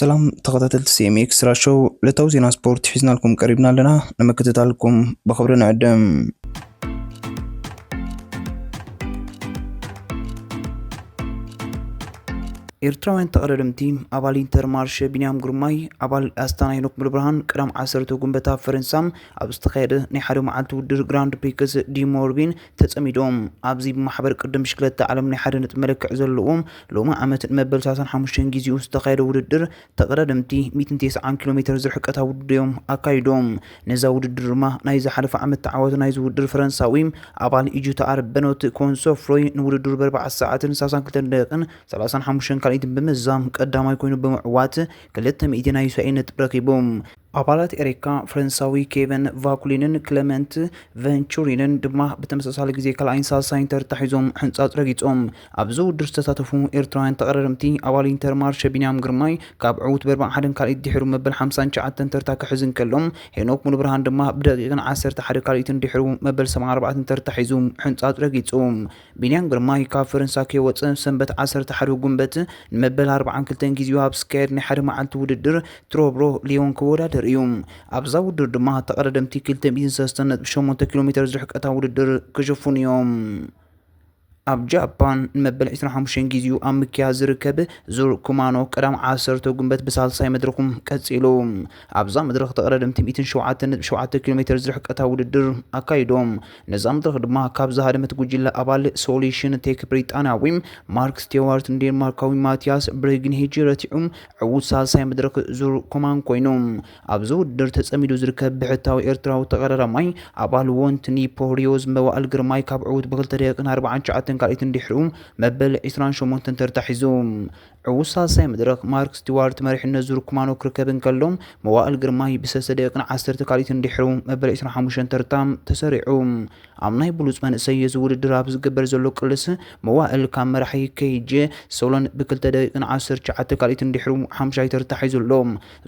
ሰላም ተኸታተልቲ C M X Russia ሾው፣ ዕለታዊ ዜና ስፖርት ሒዝናልኩም ቀሪብና ኣለና። ንምክትታልኩም ብኽብሪ ንዕድም። ኤርትራውያን ተቐዳደምቲ፣ ኣባል ኢንተርማርሸ ቢንያም ግርማይ፣ ኣባል ኣስታና ሄኖክ ሙሉብርሃን ቀዳም ዓሰርተ ጉንበት ኣብ ፈረንሳ ኣብ ዝተኻየደ ናይ ሓደ መዓልቲ ውድድር ግራንድ ፕሪክስ ዲ ሞርቢን ተጸሚዶም። ኣብዚ ብማሕበር ቅድም ብሽክለታ ዓለም ናይ ሓደ ነጥቢ መለክዒ ዘለዎም፣ ሎሚ ዓመት ንመበል ሰላሳን ሓሙሽተን ግዜኡ ዝተኻየደ ውድድር፣ ተቐዳደምቲ ሚእትን ተስዓን ኪሎ ሜትር ዝርሕቀታ ውድድር እዮም ኣካይዶም። ነዛ ውድድር ድማ ናይ ዝሓለፈ ዓመት ተዓዋቲ ናይዚ ውድድር ፈረንሳዊ ኣባል ኢጁታኣር በኖት ኮንሶፍሮይ ንውድድሩ ብኣርባዓ ሰዓትን ሰላሳን ክልተን ደቂቕን ሰላሳን ሓሙሽተን ካልኢትን ብምዛም ቀዳማይ ኮይኑ ብምዕዋት ክልተ ሚእቲ ናይ ዩሳኤ ነጥቢ ረኺቡ። ኣባላት ኤሪካ፣ ፈረንሳዊ ኬቨን ቫኩሊንን ክለመንት ቨንቹሪንን ድማ ብተመሳሳሊ ግዜ ካልኣይን ሳልሳይን ተርታ ሒዞም ሕንጻጽ ረጊጾም። ኣብዚ ውድድር ዝተሳተፉ ኤርትራውያን ተቐዳደምቲ፣ ኣባል ኢንተርማርሸ ቢንያም ግርማይ ካብ ዕዉት ብኣርባዓን ሓደን ካልኢት ድሒሩ መበል ሓምሳን ትሽዓተን ተርታ ክሕዝ እንከሎ፣ ሄኖክ ሙሉብርሃን ድማ ብደቂቕን ዓሰርተ ሓደ ካልኢትን ድሒሩ መበል ሰብዓን ኣርባዕተን ተርታ ሒዙ ሕንጻጽ ረጊጹ። ቢንያም ግርማይ ካብ ፈረንሳ ከይወጸ ሰንበት ዓሰርተ ሓደ ጉንበት ንመበል ኣርባዓን ክልተን ግዜኡ ኣብ ዝካየድ ናይ ሓደ መዓልቲ ውድድር ትሮብሮ ሊዮን ክወዳደር እዩ። ኣብዛ ውድድር ድማ ተቐዳደምቲ ክልተ ሚእትን ሰለስተን ነጥቢ ሸሞንተ ኪሎ ሜትር ዝርሕቀታ ውድድር ክሽፍኑ እዮም። ኣብ ጃፓን ንመበል ዕስራን ሓሙሽተን ግዜኡ ኣብ ምክያድ ዝርከብ ዙር ኩማኖ ቀዳም ዓሰርተ ጉንበት ብሳልሳይ መድረኹም ቀጺሉ። ኣብዛ መድረኽ ተቐዳደምቲ ሚእትን ሸውዓተን ነጥቢ ሸውዓተ ኪሎ ሜትር ዝርሕቀታ ውድድር ኣካይዶም። ነዛ መድረኽ ድማ ካብ ዝሃደመት ጉጅለ ኣባል ሶሉሽን ቴክ ብሪጣንያዊ ማርክ ስቲዋርትን ዴንማርካዊ ማቲያስ ብሬግንሄጅ ረቲዑ ዕዉት ሳልሳይ መድረኽ ዙር ኩማን ኮይኑ። ኣብዚ ውድድር ተጸሚዱ ዝርከብ ብሕታዊ ኤርትራዊ ተቐዳዳማይ ኣባል ወንት ኒፖ ሪዮዝ መዋእል ግርማይ ካብ ዕዉት ብክልተ ደቂቕን ኣርባዓን ትሽዓተን ካልኢትን ድሕሩ መበል ዕስራን ሸሞንተን ተርታ ሒዙ። ዕዉት ሳልሳይ መድረኽ ማርክ ስቲዋርት መሪሕነት ዙር ኩማኖ ክርከብ እንከሎ፣ መዋእል ግርማይ ብሰለስተ ደቂቕን ዓሰርተ ካልኢትን ድሕሩ መበል ዕስራን ሓሙሽተን ተርታ ተሰሪዑ። ኣብ ናይ ብሉጽ መንእሰይ እዚ ውድድር ኣብ ዝግበር ዘሎ ቅልስ፣ መዋእል ካብ መራሒ ኬይጄ ሶሎን ብክልተ ደቂቕን ዓሰርተ ትሽዓተ ካልኢትን ድሕሩ ሓምሻይ ተርታ ሒዙ ኣሎ።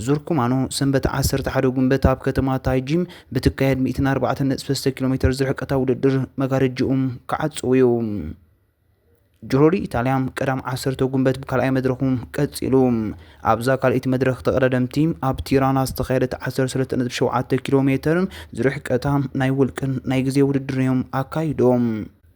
ዙር ኩማኖ ሰንበት ዓሰርተ ሓደ ጉንበት ኣብ ከተማ ታይጂም ብትካየድ ሚእትን ኣርባዕተን ነጥቢ ሰለስተ ኪሎ ሜትር ዝርሕቀታ ውድድር መጋረጅኡ ክዓጽው እዩ። ጅሮዲ ኢጣልያ ቀዳም ዓሰርተ ጉንበት ብካልኣይ መድረኹ ቀጺሉ። ኣብዛ ካልኣይቲ መድረኽ ተቐዳደምቲ ኣብ ቲራና ዝተኻየደት ዓሰርተ ሰለስተ ነጥቢ ሸውዓተ ኪሎ ሜትር ዝርሕቀታ ናይ ውልቅን ናይ ግዜ ውድድር እዮም ኣካይዶም።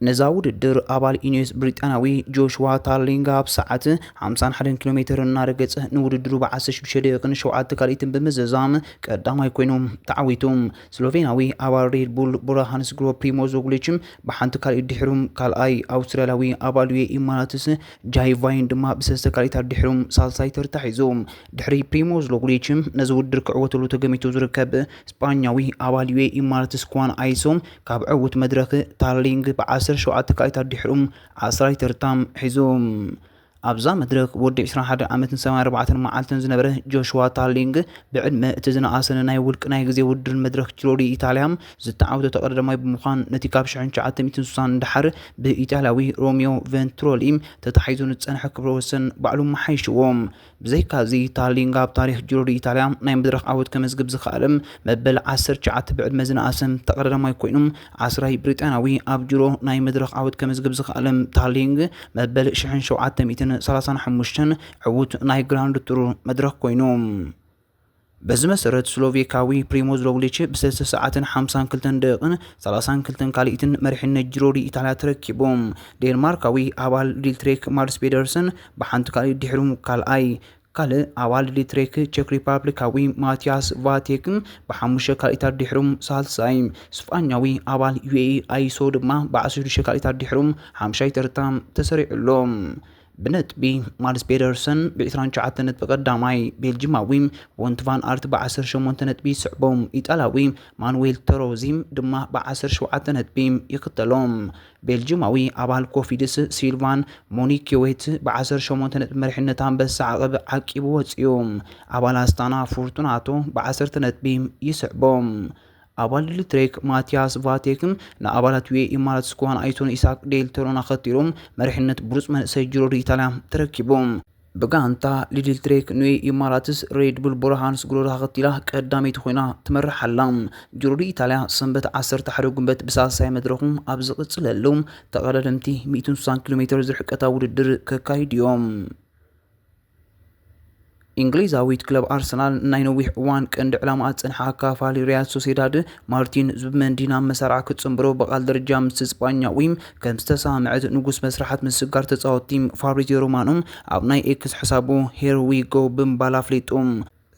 ነዛ ውድድር ኣባል ኢኒዮስ ብሪጣንያዊ ጆሽዋ ታርሊንግ ኣብ ሰዓት ሓምሳን ሓደን ኪሎ ሜትር እናረገጸ ንውድድሩ ብዓሰርተ ሽዱሽተ ደቂቕን ሸውዓተ ካልኢትን ብምዝዛም ቀዳማይ ኮይኑ ተዓዊቱ። ስሎቬንያዊ ኣባል ሬድ ቡል ቡራ ሃንስ ግሮ ፕሪሞዝ ሮግሊች ብሓንቲ ካልኢት ድሕሩ ካልኣይ፣ ኣውስትራልያዊ ኣባል ዩ ኤ ኢ ኢማራትስ ጃይ ቫይን ድማ ብሰለስተ ካልኢታት ድሕሩ ሳልሳይ ተርታ ሒዙ። ድሕሪ ፕሪሞዝ ሮግሊች ነዚ ውድድር ክዕወተሉ ተገሚቱ ዝርከብ ስጳኛዊ ኣባል ዩ ኤ ኢ ኢማራትስ ኳን ኣይሶ ካብ ዕዉት መድረኽ ታርሊንግ ብዓሰርተ ሸውዓተ ካልኢታት ድሕሩ ዓስራይ ተርታ ሒዙ። ኣብዛ መድረኽ ወዲ ዕስራን ሓደን ዓመትን ሰማንያን ኣርባዕተን መዓልትን ዝነበረ ጆሽዋ ታርሊንግ ብዕድመ እቲ ዝነኣሰን ናይ ውልቂ ናይ ግዜ ውድድርን መድረኽ ጂሮ ዲ ኢታልያ ዝተዓወተ ተቐዳዳማይ ብምዃን ነቲ ካብ ሽሕን ትሽዓተ ሚእትን ስሳን ንደሓር ብኢጣልያዊ ሮሚዮ ቨንትሮሊ ተታሒዙ ንዝጸንሐ ክብረ ወሰን ባዕሉ መሓይሽዎ። ብዘይካዚ ታርሊንግ ኣብ ታሪኽ ጂሮ ዲ ኢታልያ ናይ መድረኽ ዓወት ከመዝግብ ዝኸኣለ መበል ዓሰርተ ትሽዓተ ብዕድመ ዝነኣሰ ተቐዳዳማይ ኮይኑ ዓስራይ ብሪጣንያዊ ኣብ ጂሮ ናይ መድረኽ ዓወት ከመዝግብ ዝኸኣለ ታርሊንግ መበል ሽሕን ሸውዓተ ሚእትን ሰላሳን ሓሙሽተን ዕዉት ናይ ግራንድ ቱር መድረኽ ኮይኑ። በዚ መሰረት ስሎቬካዊ ፕሪሞዝ ሮግሊች ብሰለስተ ሰዓትን ሓምሳን ክልተን ደቂቕን ሰላሳን ክልተን ካልኢትን መሪሕነት ጂሮ ዲ ኢታልያ ተረኪቡ። ዴንማርካዊ ኣባል ሊልትሬክ ማርስ ፔደርሰን ብሓንቲ ካልኢት ድሕሩ ካልኣይ፣ ካልእ ኣባል ሊልትሬክ ቸክ ሪፓብሊካዊ ማቲያስ ቫቴክ ብሓሙሽተ ካልኢታት ድሕሩ ሳልሳይ፣ ስጳኛዊ ኣባል ዩ ኤ ኢ ኣይሶ ድማ ብዓሰርተ ሽዱሽተ ካልኢታት ድሕሩ ሓምሻይ ተርታ ተሰሪዑ ኣሎ። ብነጥቢ ማርስ ፔደርሰን ብዕስራን ትሽዓተን ነጥቢ ቀዳማይ፣ ቤልጂማዊ ወንት ቫን ኣርት ብዓሰርተ ሸሞንተ ነጥቢ ይስዕቦ። ኢጣልያዊ ማኑዌል ተሮዚ ድማ ብዓሰርተ ሸውዓተ ነጥቢ ይኽተሎ። ቤልጂማዊ ኣባል ኮፊድስ ሲልቫን ሞኒኪዌት ብዓሰርተ ሸሞንተ ነጥቢ መሪሕነት ኣንበሳ ዓቐብ ዓቂቡ ወጺኡ። ኣባል ኣስታና ፎርቱናቶ ብዓሰርተ ነጥቢ ይስዕቦ። ኣባል ሊልትሬክ ማቲያስ ቫቴክ ንኣባላት ዩ ኤ ኢ ኢማራት ስኳን ኣይቶን ኢሳክ ዴል ተሮን ኣኸቲሎም መሪሕነት ብሉጽ መንእሰይ ጂሮ ዲ ኢታልያ ተረኪቡ። ብጋንታ ሊልትሬክ ኑ ኤ ኢ ኢማራትስ ሬድ ቡል ቡርሃንስ ግሮዳ ኣኸቲላ ቀዳመይቲ ኮይና ትመርሕ ኣላ። ጂሮ ዲ ኢታልያ ሰንበት ዓሰርተ ሓደ ጉንበት ብሳልሳይ መድረኹ ኣብ ዝቕጽለሉ ተቐዳደምቲ ሚእትን ስሳን ኪሎ ሜትር ዝርሕቀታ ውድድር ከካይዱ እዮም። እንግሊዛዊት ክለብ ኣርሰናል ናይ ነዊሕ እዋን ቀንዲ ዕላማ ዝጸንሓ ኣካፋሊ ሪያል ሶሴዳድ ማርቲን ዙብመንዲ ናብ መሳርዓ ክትጽንብሮ ብቓል ደረጃ ምስ ስጳኛዊ ከም ዝተሰማምዐት ንጉስ መስርሓት ምስጋር ተጻወትቲ ፋብሪዚዮ ሮማኖ ኣብ ናይ ኤክስ ሕሳቡ ሄር ዊ ጎ ብምባል ኣፍሊጡ።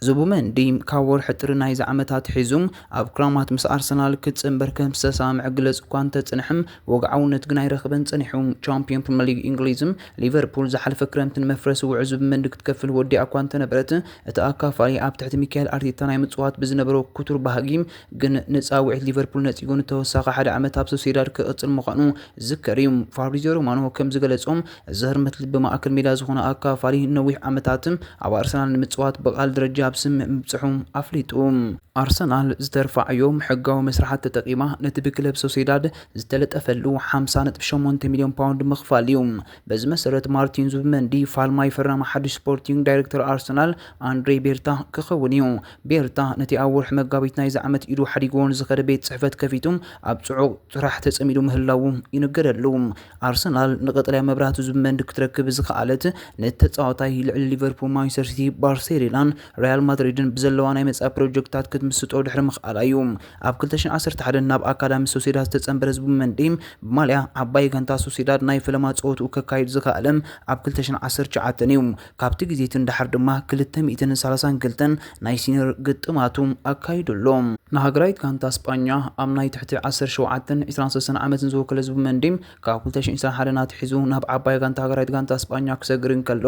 ዙብመንዲ ካብ ወርሒ ጥሪ ናይዚ ዓመት ኣትሒዙ ኣብ ክራማት ምስ ኣርሰናል ክትጽንበር ከም ዝተሰማምዐ ግለጽ እኳ እንተጽንሕም ወግዓውነት ግን ኣይረኽበን ጸኒሑ። ቻምፒዮን ፕሪምየር ሊግ እንግሊዝም ሊቨርፑል ዝሓለፈ ክረምቲ ንመፍረሲ ውዕል ዙብመንዲ ክትከፍል ወዲኣ እኳ እንተነበረት እቲ ኣካፋሊ ኣብ ትሕቲ ሚካኤል ኣርቴታ ናይ ምጽዋት ብዝነበሮ ክቱር ባህጊ ግን ንጻውዒት ሊቨርፑል ነጺጉ ንተወሳኺ ሓደ ዓመት ኣብ ሶሴዳድ ክቕጽል ምዃኑ ዝዝከር እዩ። ፋብሪዚዮ ሮማኖ ከም ዝገለጾ እዚ ህርመት ልቢ ማእከል ሜዳ ዝኾነ ኣካፋሊ ነዊሕ ዓመታት ኣብ ኣርሰናል ንምጽዋት ብቓል ደረጃ ኣብ ስምምዕ ምብጽሑ ኣፍሊጡ። ኣርሰናል ዝተርፋ ዕዮም ሕጋዊ መስርሓት ተጠቒማ ነቲ ብክለብ ሶሴዳድ ዝተለጠፈሉ ሓምሳ ነጥቢ ሸሞንተ ሚልዮን ፓውንድ ምኽፋል እዩ። በዚ መሰረት ማርቲን ዙብመንዲ ፋልማይ ፈራሚ ሓድሽ ስፖርቲንግ ዳይሬክተር ኣርሰናል ኣንድሬ ቤርታ ክኸውን እዩ። ቤርታ ነቲ ኣብ ወርሒ መጋቢት ናይዚ ዓመት ኢዱ ሓዲግዎ ንዝኸደ ቤት ጽሕፈት ከፊቱ ኣብ ጽዑቕ ስራሕ ተጸሚዱ ምህላዉ ይንገረሉ። ኣርሰናል ንቐጠልያ መብራህቲ ዙብመንዲ ክትረክብ ዝኸኣለት ነቲ ተጻዋታይ ልዕሊ ሊቨርፑል፣ ማንቸስተር ሲቲ፣ ባርሴሎናን ሪያል ማድሪድን ብዘለዋ ናይ መጻኢ ፕሮጀክትታት ክትምስጦ ድሕሪ ምኽኣላ እዩ። ኣብ ክልተ ሽሕን ዓሰርተ ሓደን ናብ ኣካዳሚ ሶሴዳድ ዝተጸንበረ ዙብመንዲ ብማልያ ዓባይ ጋንታ ሶሴዳድ ናይ ፈለማ ጸወትኡ ከካይድ ዝኸኣለ ኣብ ክልተ ሽሕን ዓሰርተ ትሽዓተን እዩ። ካብቲ ግዜ እቲ ንደሓር ድማ ክልተ ሚእትን ሰላሳን ክልተን ናይ ሲኒየር ግጥማቱ ኣካይዱ ኣሎ። ንሃገራዊት ጋንታ ስጳኛ ኣብ ናይ ትሕቲ ዓሰርተ ሸውዓተን ዕስራን ሰለስተን ዓመትን ዝወከለ ዙብመንዲ ካብ ክልተ ሽሕን ዕስራን ሓደን ኣትሒዙ ናብ ዓባይ ጋንታ ሃገራዊት ጋንታ ስጳኛ ክሰግር እንከሎ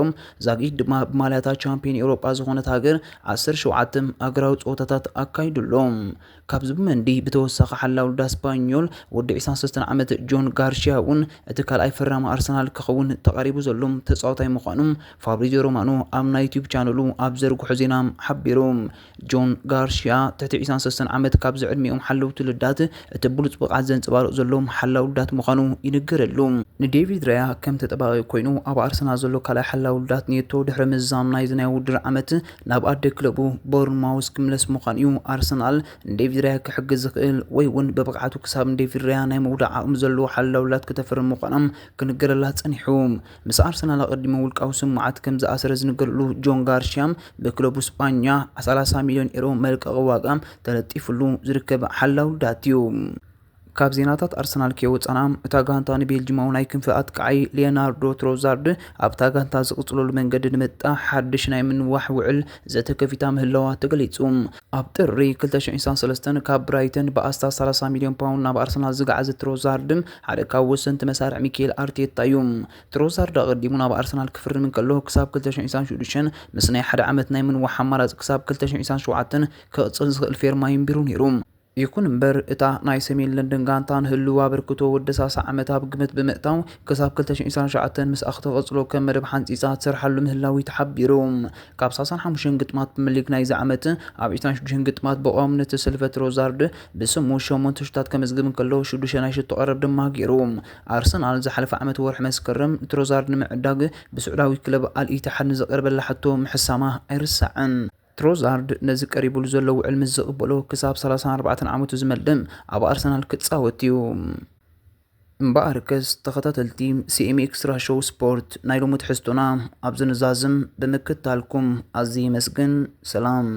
ዛጊት ድማ ብማልያታ ቻምፒዮን ኤውሮጳ ዝኾነት ሃገር ዓሰርተ ሸውዓተ ኣህጉራዊ ጸወታታት ኣካይዱ ኣሎ። ካብ ዙብመንዲ ብተወሳኺ ሓላው ዳስፓኞል ወዲ ዕስራን ሰለስተን ዓመት ጆን ጋርሺያ እውን እቲ ካልኣይ ፈራሚ ኣርሰናል ክኸውን ተቓሪቡ ዘሎ ተጻዋታይ ምዃኑ ፋብሪዚዮ ሮማኖ ኣብ ናይ ዩቲዩብ ቻነሉ ኣብ ዘርግሖ ዜና ሓቢሩ። ጆን ጋርሺያ ትሕቲ ዕስራን ሰለስተን ዓመት ካብዚ ዕድሚኦም ሓለውቲ ልዳት እቲ ብሉጽ ብቕዓት ዘንጸባርቕ ዘሎ ሓላው ልዳት ምዃኑ ይንገረሉ። ንዴቪድ ራያ ከም ተጠባባቂ ኮይኑ ኣብ ኣርሰናል ዘሎ ካልኣይ ሓላው ልዳት ኔቶ ድሕሪ ምዝዛም ናይዚ ናይ ውድድር ዓመት ናብ ኣደ ክለቡ ቦርንማውስ ክምለስ ምዃኑ እዩ። ኣርሰናል ንዴቪድ ራያ ክሕግዝ ዝኽእል ወይ እውን ብብቕዓቱ ክሳብ ንዴቪድ ራያ ናይ ምውዳእ ዓቕሚ ዘለዎ ሓላው ልዳት ክተፍርም ምዃኖም ክንገረላ ጸኒሑ። ምስ ኣርሰናል ኣቐዲሙ ውልቃዊ ስምዓት ከም ዝኣሰረ ዝንገረሉ ጆን ጋርሺያ ብክለቡ ስጳኛ ሰላሳ ሚልዮን ኤሮ መልቀቒ ዋጋ ተለጢፍሉ ዝርከብ ሓላው ልዳት እዩ። ካብ ዜናታት ኣርሰናል ከይወጻና እታ ጋንታ ንቤልጂማዊ ናይ ክንፊ ኣጥቃዓይ ሊዮናርዶ ትሮዛርድ ኣብታ ጋንታ ዝቕጽለሉ መንገዲ ንምጥጣሕ ሓድሽ ናይ ምንዋሕ ውዕል ዘተ ከፊታ ምህላዋ ተገሊጹ። ኣብ ጥሪ ክልተ ሽሕን ዕስራን ሰለስተን ካብ ብራይተን ብኣስታት ሰላሳ ሚልዮን ፓውንድ ናብ ኣርሰናል ዝገዓዘ ትሮዛርድ ሓደ ካብ ወሰንቲ መሳርዕ ሚካኤል ኣርቴታ እዩ። ትሮዛርድ ኣቐዲሙ ናብ ኣርሰናል ክፍርም እንከሎ ክሳብ ክልተ ሽሕን ዕስራን ሽዱሽተን ምስ ናይ ሓደ ዓመት ናይ ምንዋሕ ኣማራጺ ክሳብ ክልተ ሽሕን ዕስራን ሸውዓተን ክቕጽል ዝኽእል ፌርማ ይንቢሩ ነይሩ። ይኹን እምበር እታ ናይ ሰሜን ለንደን ጋንታ ንህልው ኣበርክቶ ወዲ ሰላሳ ዓመት ኣብ ግምት ብምእታው ክሳብ ክልተ ሽሕን ዕስራን ትሽዓተን ምስኣ ክትቕጽሎ ከም መደብ ሓንጺጻ ትሰርሓሉ ምህላዊ ተሓቢሩ። ካብ ሰላሳን ሓሙሽተን ግጥማት ፕሪምየር ሊግ ናይዚ ዓመት ኣብ ዕስራን ሽዱሽተን ግጥማት ብቋምነት ዝተሰልፈ ትሮዛርድ ብስሙ ሸሞንተ ሽቶታት ከመዝግብ እንከሎ ሽዱሽተ ናይ ሽቶ ቀረብ ድማ ገይሩ። ኣርሰናል ዝሓለፈ ዓመት ወርሒ መስከረም ትሮዛርድ ንምዕዳግ ብስዑዳዊ ክለብ ኣል ኢትሓድ ንዝቐረበላ ሕቶ ምሕሳማ ኣይርሳዕን። ትሮዛርድ ነዚ ቀሪቡሉ ዘሎ ውዕል ምስ ዝቕበሎ ክሳብ ሰላሳን ኣርባዕተን ዓመቱ ዝመልእ ኣብ ኣርሰናል ክጻወት እዩ። እምበኣርከስ ተኸታተልቲ ሲኤም ኤክስትራ ሾው ስፖርት ናይ ሎሚ ትሕዝቶና ኣብዚ ንዛዝም። ብምክታልኩም ኣዝየ የመስግን። ሰላም።